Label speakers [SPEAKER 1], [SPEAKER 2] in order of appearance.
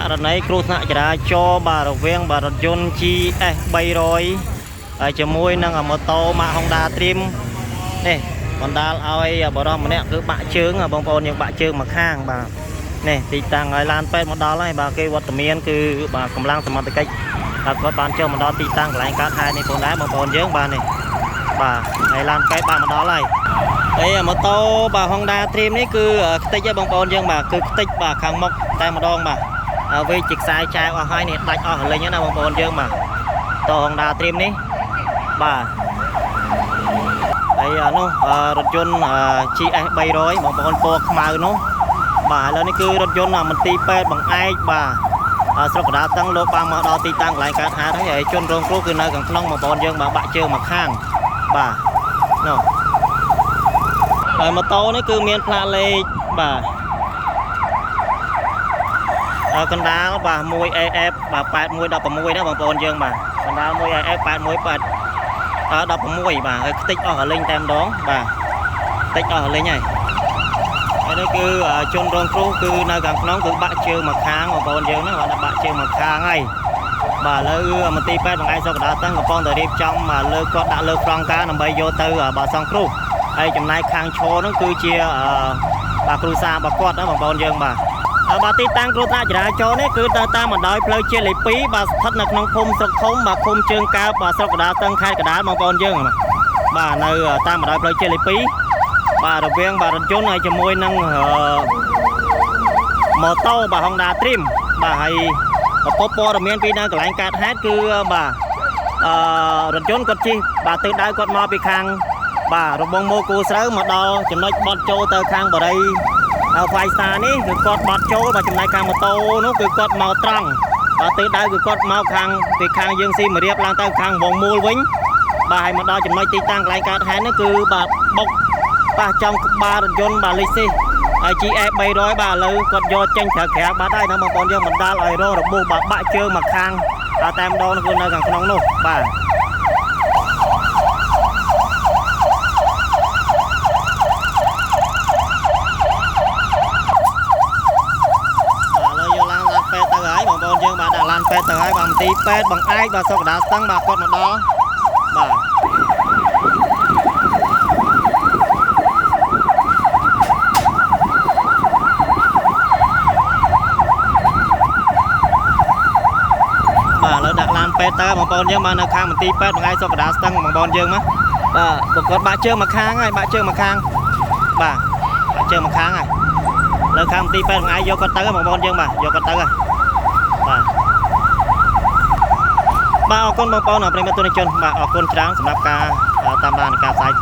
[SPEAKER 1] ករណីគ្រោះថ្នាក់ចរាចរណ៍បាទរវាងបាទរថយន្ត GS 300ហើយជាមួយនឹងម៉ូតូម៉ាក Honda Dream នេះបណ្ដាលឲ្យបរិសម្នាក់គឺបាក់ជើងបងប្អូនយើងបាក់ជើងមកខាងបាទនេះទីតាំងឲ្យឡានពេទ្យមកដល់ហើយបាទគេវត្តមានគឺបាទកម្លាំងសមត្ថកិច្ចបាទគាត់បានចុះមកដល់ទីតាំងកន្លែងកើតហេតុនេះផងដែរបងប្អូនយើងបាទនេះបាទហើយឡានពេទ្យបានមកដល់ហើយហើយម៉ូតូបាទ Honda Dream នេះគឺខ្ទេចហើយបងប្អូនយើងបាទគឺខ្ទេចបាទខាងមុខតែម្ដងបាទហើយវាជាខ្សែចែវអស់ហើយនេះដាច់អស់រលីងណាបងប្អូនយើងបាទត Honda Dream នេះបាទហើយអានោះរថយន្ត GS 300បងប្អូនពណ៌ខ្មៅនោះបាទឥឡូវនេះគឺរថយន្តមន្ទីរពេទ្យបង្អែកបាទស្រុកកណ្ដាលតឹងលោកបានមកដល់ទីតាំងកន្លែងកើតហេតុហើយហើយជនរងគ្រោះគឺនៅខាងក្នុងបងប្អូនយើងបាទបាក់ជើងមកខាងបាទនោះហើយម៉ូតូនេះគឺមានផ្លាកលេខបាទកណ្ដាលបាទ 1AF បាទ8116ណាបងប្អូនយើងបាទកណ្ដាល 1AF 81 16បាទហើយខ្ទេចអស់រលីងតែម្ដងបាទខ្ទេចអស់រលីងហើយហើយនេះគឺជនរងគ្រោះគឺនៅខាងក្នុងគឺបាក់ជើងមកខាងបងប្អូនយើងណាបាទបាក់ជើងមកខាងហើយបាទឥឡូវមន្ទីរពេទ្យបង្អែកស្រុកកណ្ដាលតឹងកំពុងតែរៀបចំមកលើគាត់ដាក់លើប្លង់ការដើម្បីយកទៅបាទសង្គ្រោះហើយចំណែកខាងឈរនោះគឺជាបាទគ្រូសារបស់គាត់ណាបងប្អូនយើងបាទបាទទីតាំងគ្រោះថ្នាក់ចរាចរណ៍នេះគឺទៅតាមបណ្ដោយផ្លូវជាតិលេខ2បាទស្ថិតនៅក្នុងភូមិស្រុកធំបាទឃុំជើងកើបបាទស្រុកកណ្ដាលតឹងខេត្តកណ្ដាលបងប្អូនយើងបាទនៅតាមបណ្ដោយផ្លូវជាតិលេខ2បាទរវាងបាទរថយន្តហើយជាមួយនឹងម៉ូតូបាទ Honda Dream បាទហើយប្រពន្ធព័ត៌មានពីនៅកន្លែងកើតហេតុគឺបាទរថយន្តគាត់ជិះបាទទិសដៅគាត់មកពីខាងបាទរបងម៉ូគូស្រូវមកដល់ចំណុចបត់ចូលទៅខាងបរិយ Five Star នេះគឺគាត់បត់ចូលបាទចំណែកខាងម៉ូតូនោះគឺគាត់មកត្រង់បាទទិសដៅគឺគាត់មកខាងពីខាងយើងស៊ីមរៀបឡើងទៅខាងវងមូលវិញបាទហើយមកដល់ចំណុចទីតាំងកន្លែងកើតហេតុនេះគឺបាទបុកបាទចំក្បាលរថយន្តបាទលីស៊ីហើយ GS 300បាទឥឡូវគាត់យកចេញក្រៅក្រៅបាត់ហើយណាបងប្អូនយើងបណ្ដាលឲ្យរងរបួសបាទបាក់ជើងមកខាងបាទតែម្ដងគឺនៅខាងក្នុងនោះបាទបាទឥឡូវយកឡានឡានពេទ្យទៅហើយបងប្អូនយើងបាទដាក់ឡានពេទ្យទៅហើយបាទមន្ទីរពេទ្យបង្អែកបាទស្រុកកណ្ដាលស្ទឹងបាទគាត់មកដល់បាទបាទឥឡូវដាក់ឡានពេទ្យទៅបងប្អូនយើងបាទនៅខាងមន្ទីរពេទ្យបង្អែកស្រុកកណ្ដាលស្ទឹងបងប្អូនយើងមកបាទគាត់បាក់ជើងមកខាងហើយបាក់ជើងមកខាងបាទបាក់ជើងមកខាងហើយលើខាងមន្ទីរពេទ្យបង្អែកយកគាត់ទៅបងប្អូនយើងបាទយកគាត់ទៅហើយបាទបាទអរគុណបងប្អូនប្រិយមិត្តទស្សនិកជនបាទអរគុណច្រើនសម្រាប់ការតាមដានការផ្សាយ